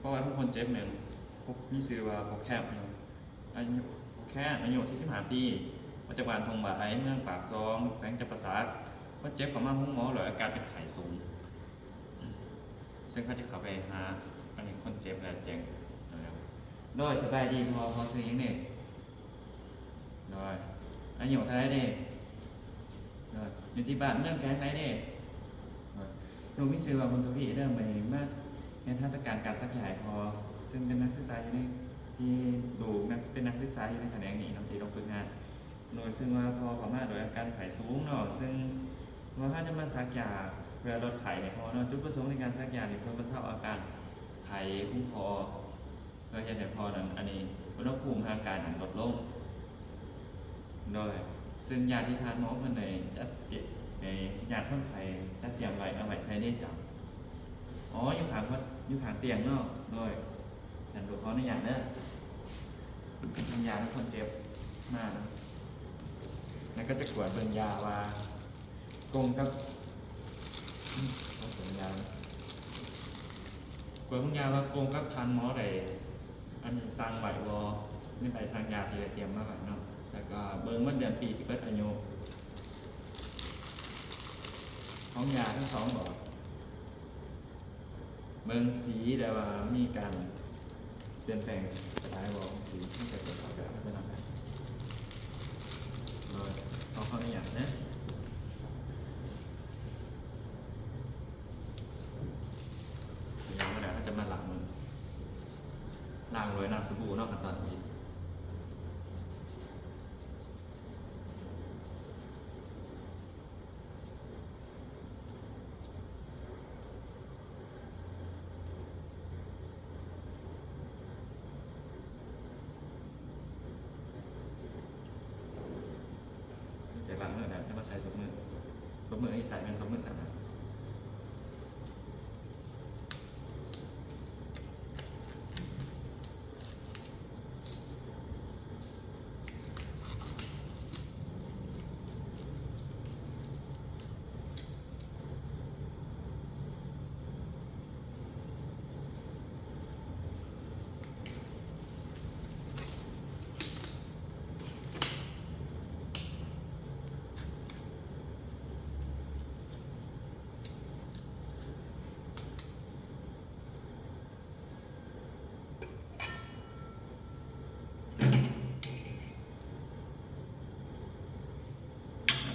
ປະຫວັດຂອງຄົນເຈັບແມ່ນ ມີຊື່ວ່າພໍ່ແຄມ ອາຍຸ ພໍ່ແຄມ ອາຍຸສີ່ສິບຫ້າປີ ມາຈາກບ້ານທົ່ງຫວາຍ ເມືອງປາກຊ່ອງ ແຂວງຈຳປາສັກ. ຄົນເຈັບເຂົ້າມາໂຮງໝໍດ້ວຍອາການເປັນໄຂ້ສູງ ເຊິ່ງເຮົາຈະເຂົ້າໄປຫາ ອັນນີ້ ຄົນເຈັບແລ້ວແຈ້ງ. ໂດຍ ສະບາຍດີພໍ່ ພໍ່ຊື່ຫຍັງເດ? ໂດຍ ອາຍຸເທົ່າໃດເດ? ໂດຍ ຢູ່ທີ່ບ້ານເມືອງແຂວງໃດເດ? ໂດຍ ລູກມີຊື່ວ່າ ບຸນທະວີ ເດີ ມື້ນີ້ມາເຮັດຫັດຖະການການສັກຢາໃຫ້ພໍ່ ເຊິ່ງເປັນນັກສຶກສາຢູ່ໃນ ທີ່ ລູກເປັນນັກສຶກສາຢູ່ໃນຂະແໜງນີ້ເນາະ ທີ່ຕ້ອງຝຶກງານ. ໂດຍ ເຊິ່ງວ່າພໍ່ເຂົ້າມາດ້ວຍອາການໄຂ້ສູງເນາະ ເຊິ່ງວ່າເຮົາຈະມາສັກຢາເພື່ອລົດໄຂ້ໃຫ້ພໍ່ເນາະ. ຈຸດປະສົງໃນການສັກຢານີ້ ເພື່ອບັນເທົາອາການໄຂ້ຂອງພໍ່ ເພື່ອເຮັດໃຫ້ພໍ່ນັ້ນ ອັນນີ້ ອຸນຫະພູມຮ່າງກາຍນັ້ນລົດລົງ. ໂດຍ ເຊິ່ງຢາທີ່ທ່ານໝໍເພິ່ນໄດ້ຈັດ ໃຫ້ຍາດຄົນໄຂ້ຈັດຕຽມໄວ້ ເອົາໄວ້ໃສ່ໃນຈານ. ອໍ ຢູ່ຂ້າງ ຢູ່ຂ້າງຕຽງເນາະ. ໂດຍ ຊັ້ນລູກຂໍອະນຸຍາດເດີ ເອົາຢາໃຫ້ຄົນເຈັບມານຳ ແລ້ວກໍຈະກວດເບິ່ງຢາວ່າ ກົງກັບ ອືມ ຂອງສັນຍາ ກວດເບິ່ງຢາວ່າກົງກັບທ່ານໝໍໄດ້ ອັນ ສັ່ງໄວ້ບໍ່ ໃນໃບສັ່ງຢາທີ່ໄດ້ຕຽມມາໄວ້ເນາະ. ແລ້ວກໍເບິ່ງວັນເດືອນປີທີ່ເບິດອາຍຸຂອງຢາທັງສອງຫຼອດ. ເບິ່ງສີໄດ້ວ່າມີການປ່ຽນແປງໄປຫຼາຍບໍ່ຂອງສີ ມັນຈະເກີດອອກແບບລັກສະນະໃດ. ເອີ ຂໍ ຂໍອະນຸຍາດເດີ ຢ່າງແລກເຮົາຈະມາລ້າງມື ລ້າງດ້ວຍນ້ຳສະບູເນາະ ຂັ້ນຕອນທີ່ ຈະລ້າງມືແລ້ວ ຈະມາໃສ່ສົບມື ສົບມືອັນນີ້ໃສ່ແມ່ນສົບມືສາມາດ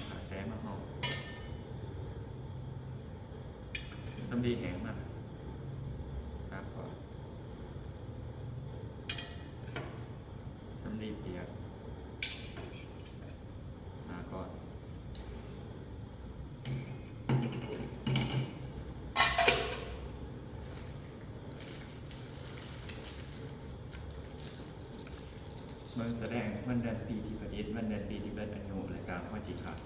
ຜ້າແຊມາຫ້ອມ ສຳລີແຫ້ງມາສາມກ້ອນ ສຳລີປຽກຫ້າກ້ອນ. ເບິ່ງສະແດງວັນເດືອນປີທີ່ຜະລິດ, ວັນເດືອນປີທີ່ເບິດອາຍຸ ແລະກະຮອຍສີຂາດ.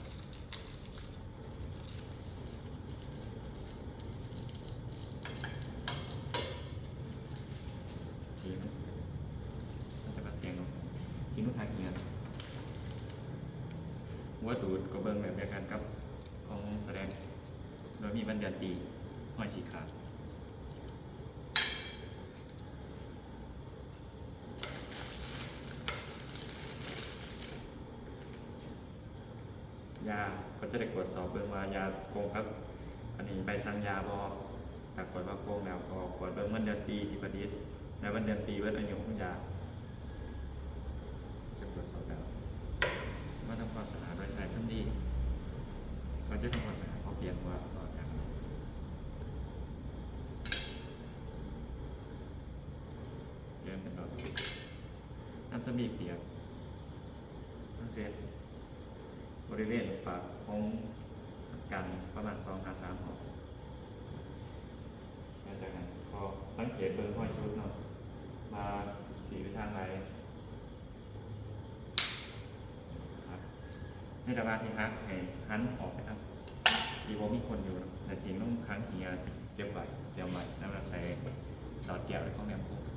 ໂອເຄເນາະ ເຮົາຈະມາແຕ່ງເອົາຂີ້ໜູທາເຫື່ອ. ຫົວດູດກໍເບິ່ງແບບດຽວກັນກັບຂອງສະແດງ ໂດຍມີວັນເດືອນປີ ຮອຍສີຂາດ. ຢາ ກໍຈະໄດ້ກວດສອບເບິ່ງວ່າຢາກົງກັບ ອັນນີ້ ໃບສັ່ງຢາບໍ່. ຖ້າກວດວ່າກົງແລ້ວ ກໍກວດເບິ່ງວັນເດືອນປີທີ່ຜະລິດ ແລະ ວັນເດືອນປີເບິດອາຍຸຂອງຢາ. ຈະກວດສອບແລ້ວ ມາທຳຄວາມສະອາດໂດຍໃຊ້ສຳລີ. ກ່ອນຈະທຳຄວາມສະອາດ ຂໍປ່ຽນຫົວອອກຈາກ ປ່ຽນເປັນດອກ ນ້ຳສຳລີປຽກ. ເຮັດບໍລິເວນປາກຂອງກັນປະມານສອງຫາສາມຮອບ. ຫຼັງຈາກນັ້ນກໍສັງເກດເບິ່ງຮອຍຈຸດເນາະ ວ່າສີໄປທາງໃດ. ໃນລະຫວ່າງທີ່ຫັກ ໃຫ້ຫັນອອກໄປທາງທີ່ບໍ່ມີຄົນຢູ່ເນາະ ແລະ ຖິ້ມລົງຖັງຂີ້ເຫຍື້ອເກັບໄວ້ ຕຽມໄວ້ສຳລັບໃສ່ຫຼອດແກ້ວ ຫຼື ຂອງແນມຄຸມ. ເ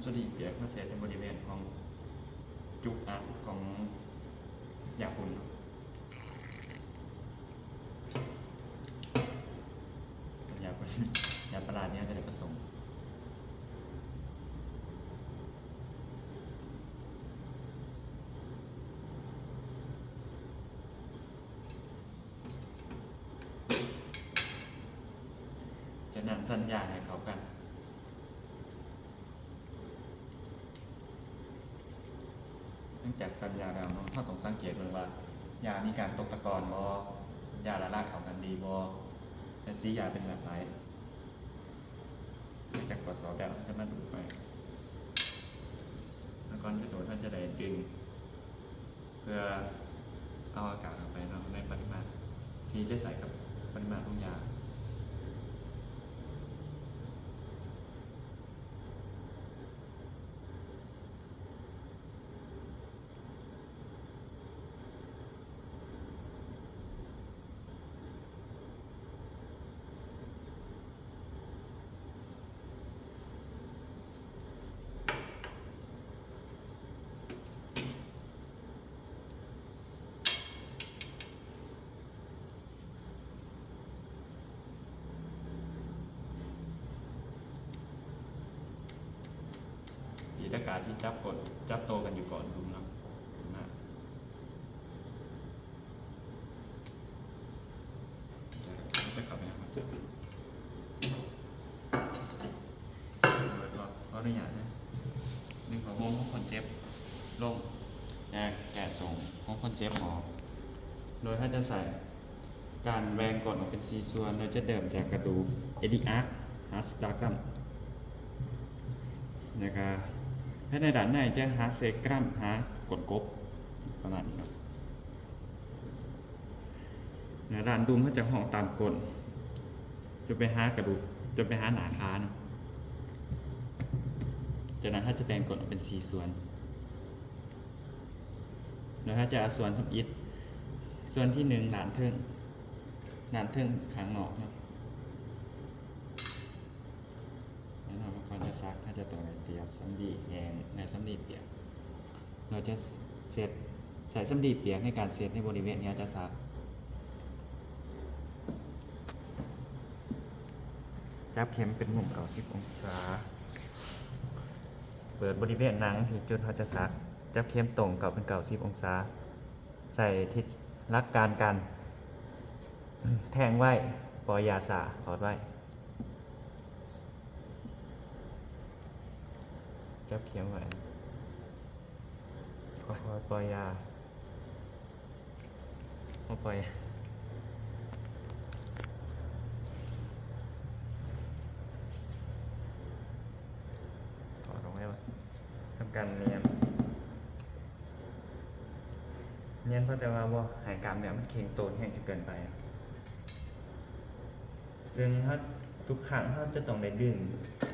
ສະຫຼີປຽກມາເຊັດໃນບໍລິເວນຂອງຈຸກອັດຂອງຢາຝຸ່ນເນາະ. ຢາຝຸ່ນ ຢາປາລານີ້ເຮົາຈະໄດ້ປະສົມ. ຈາກນັ້ນສັນຢາໃຫ້ເຂົ້າກັນ. ຫຼັງຈາກສັນຢາແລ້ວເນາະ, ເຮົາຕ້ອງສັງເກດເບິ່ງວ່າຢາມີການຕົກຕະກອນບໍ່, ຢາລະລາຍເຂົ້າກັນດີບໍ່, ແລະ ສີຢາເປັນແບບໃດ. ຫຼັງຈາກກວດສອບແລ້ວ ເຮົາຈະມາດູດໃໝ່. ແລ້ວກ່ອນຈະດູດ ເຮົາຈະໄດ້ດຶງ ເພື່ອເອົາອາກາດອອກໄປເນາະ ໃນປະລິມານທີ່ຈະໃສ່ກັບປະລິມານຂອງຢາ. ຕີດອາກາດທີ່ຈັບກົດ ຈັບໂຕກັນຢູ່ກ່ອນດຸມເນາະ ຂຶ້ນມາ. ຈະເຂົ້າໄປຫາຄົນເຈັບ ຂໍ ຂໍອະນຸຍາດເດີ ດຶງຜ້າຫົ່ມຂອງຄົນເຈັບລົງ ແລະ ແກະສົ້ງຂອງຄົນເຈັບອອກ ໂດຍເຮົາຈະໃຊ້ການແບ່ງກົ້ນອອກເປັນສີ່ສ່ວນ ໂດຍຈະເລີ່ມຈາກກະດູກ Iliac ຫາ Sternum ແລ້ວກະພາຍໃນດ້ານໃນຈະຫາ Sacrum ຫາກົ້ນກົບ ປະມານນີ້ເນາະ. ແລະ ດ້ານດຸມເຮົາຈະຮອງຕາມກົ້ນ ຈະໄປຫາກະດູກ ຈະໄປຫາໜ້າຂາເນາະ. ຈາກນັ້ນເຮົາຈະແບ່ງກົ້ນອອກເປັນສີ່ສ່ວນ ແລ້ວເຮົາຈະເອົາສ່ວນທຳອິດ ສ່ວນທີໜຶ່ງ ດ້ານເທິງ ດ້ານເທິງຂ້າງນອກເນາະ. ແນ່ນອນວ່າກ່ອນຈະສັກ ເຮົາຈະຕ້ອງໄດ້ຕຽມສຳລີແຫ້ງ ແລະ ສຳລີປຽກ. ເຮົາຈະເຊັດ ໃຊ້ສຳລີປຽກໃນການເຊັດໃນບໍລິເວນທີ່ເຮົາຈະສັກ. ຈັບເຂັມເປັນມຸມເກົ້າສິບອົງສາ. ເປີດບໍລິເວນໜັງທີ່ຈຸດເຮົາຈະສັກ. ຈັບເຂັມຕົງເກົ້າເປັນເກົ້າສິບອົງສາ. ໃຊ້ທິດ ຫຼັກການການແທງໄວ ປ່ອຍຢາຊ້າ ຖອດໄວ. ຈັບເຂັມໄວ້ ຄ່ອຍໆປ່ອຍຢາ ຄ່ອຍໆ ຖອດອອກໄວ້ ທຳການນຽນ ນຽນ ເພາະແຕ່ວ່າບໍ່ໃຫ້ກ້າມເນື້ອມັນເຄັ່ງໂຕແຮງຈົນເກີນໄປ. ເຊິ່ງເຮົາ ທຸກຄັ້ງເຮົາຈະຕ້ອງໄດ້ດຶງ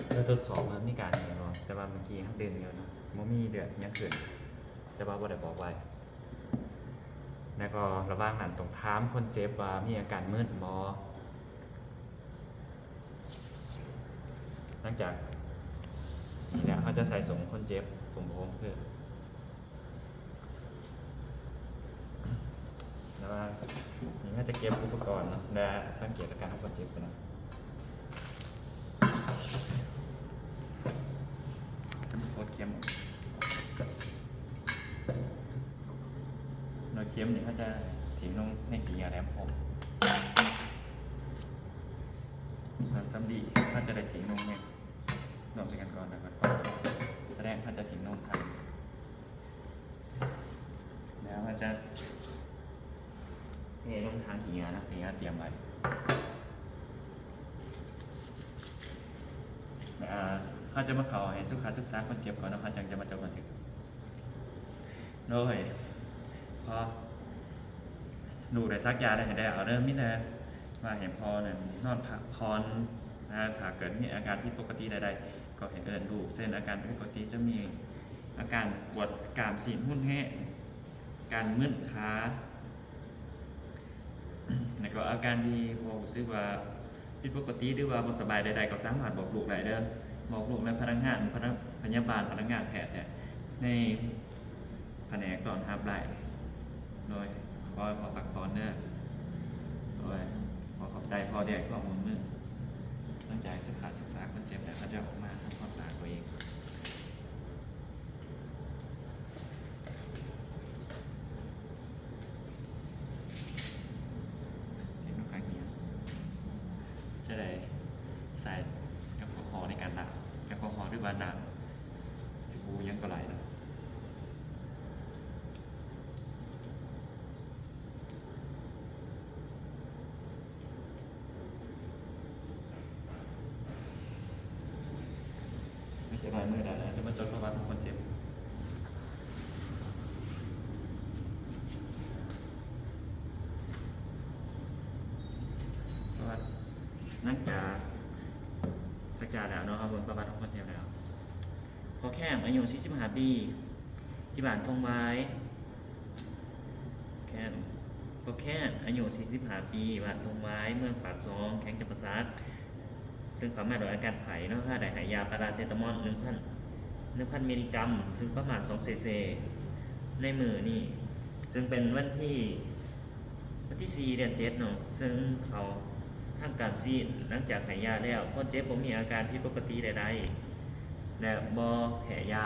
ເພື່ອທົດສອບວ່າມີການແໜ້ນບໍ່, ແຕ່ວ່າເມື່ອກີ້ເຮົາດຶງຢູ່ເນາະ ບໍ່ມີເລືອດຫຍັງຂຶ້ນ, ແຕ່ວ່າບໍ່ໄດ້ບອກໄວ້. ແລ້ວກໍລະຫວ່າງນັ້ນຕ້ອງຖາມຄົນເຈັບວ່າມີອາການມຶນບໍ່. ຫຼັງຈາກນີ້ແລ້ວ ເຮົາຈະໃສ່ສົ້ງຄົນເຈັບ ຖົມຜ້າຫົ່ມຄື ແລ້ວວ່ານີ້ເຮົາຈະເກັບອຸປະກອນເນາະ ແລະ ສັງເກດອາການຂອງຄົນເຈັບກ່ອນເນາະ. ກົດເຂັມ ໂດຍເຂັມນີ້ເຮົາຈະຖິ້ມລົງໃນຂີ້ເຫຍື້ອແຫຼມຄົມ ສ່ວນສຳລີເຮົາຈະໄດ້ຖິ້ມລົງໃນ ລວມໃສ່ກັນກ່ອນ ແລ້ວກໍສະແດງເຮົາຈະຖິ້ມລົງທາງ ແລ້ວເຮົາຈະເທລົງທາງຂີ້ເຫຍື້ອເນາະ ທີ່ເຮົາຕຽມໄວ້. ເຮົາຈະມາເຂົ້າໃຫ້ສຸຂະສຶກສາຄົນເຈັບກ່ອນເນາະ ເຮົາຈັ່ງຈະມາຈົບບັນທຶກ. ໂດຍ ພໍລູກໄດ້ສັກຢາແລ້ວ ໃຫ້ໄດ້ເອົາເດີ ມີແຕ່ວ່າໃຫ້ພໍ່ນັ້ນນອນພັກຜ່ອນນະ, ຖ້າເກີດມີອາການຜິດປົກກະຕິໃດໆ ກໍໃຫ້ເອີ້ນລູກ ເຊັ່ນ ອາການຜິດປົກກະຕິຈະມີອາການປວດກ້າມຊີ້ນຮຸນແຮງ, ການມຶນຂາ, ແລ້ວກໍອາການທີ່ພໍ່ຮູ້ສຶກວ່າຜິດປົກກະຕິ ຫຼືວ່າບໍ່ສະບາຍໃດໆ ກໍສາມາດບອກລູກໄດ້ເດີ. ບອກລູກ ແລະ ພະນັກງານ ພະນະ ພະຍາບານ ພະນັກງານແພດ ແທ້ ໃນພະແນກຕ້ອນຮັບໄດ້. ໂດຍ ຂໍໃຫ້ພໍ່ພັກຜ່ອນເດີ. ໂດຍ ຂໍຂອບໃຈພໍ່ທີ່ໃຫ້ຄວາມຮ່ວມມື. ຫຼັງຈາກສຸຂະສຶກສາຄົນເຈັບແລ້ວ ເຂົາຈະອອກມາທຳຄວາມສະອາດຕົວເອງ. ເຈັບນຳຄາງເຮຍ ຈະໄດ້ໃຊ້ແອລກໍຮໍໃນການລ້າງ ແອລກໍຮໍ ຫຼືວ່ານ້ຳ ສະບູ ຫຍັງກໍໄດ້ເນາະ. ເຮັດລາຍມືໄດ້ແລ້ວ ຈະມາຈົດປະຫວັດຂອງຄົນເຈັບ. ປະຫວັດ ຫຼັງຈາກສັກຢາແລ້ວເນາະ ເຮົາເບິ່ງປະຫວັດຂອງຄົນເຈັບແລ້ວ. ພໍ່ແຄ້ນ ອາຍຸສີ່ສິບຫ້າປີ ທີ່ບ້ານທົ່ງຫວາຍ. ແຄ້ນ ພໍ່ແຄ້ນ ອາຍຸສີ່ສິບຫ້າປີ ບ້ານທົ່ງຫວາຍ ເມືອງປາກຊ່ອງ ແຂວງຈຳປາສັກ ເຊິ່ງເຂົ້າມາດ້ວຍອາການໄຂ້ເນາະ ເຮົາໄດ້ໃຫ້ຢາປາຣາເຊຕາມອນ ໜຶ່ງພັນ ໜຶ່ງພັນມິລລີກຣາມ ເຊິ່ງປະມານສອງເຊເຊ ໃນມື້ນີ້ ເຊິ່ງເປັນວັນທີ ວັນທີສີ່ ເດືອນເຈັດເນາະ ເຊິ່ງເຂົາທຳການຊີດ ຫຼັງຈາກໃຫ້ຢາແລ້ວ ຄົນເຈັບບໍ່ມີອາການຜິດປົກກະຕິໃດໆ ແລະ ບໍ່ແພ້ຢາ.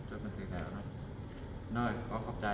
ຈົດບັນທຶກແລ້ວເນາະ. ໂດຍ ຂໍຂອບໃຈ.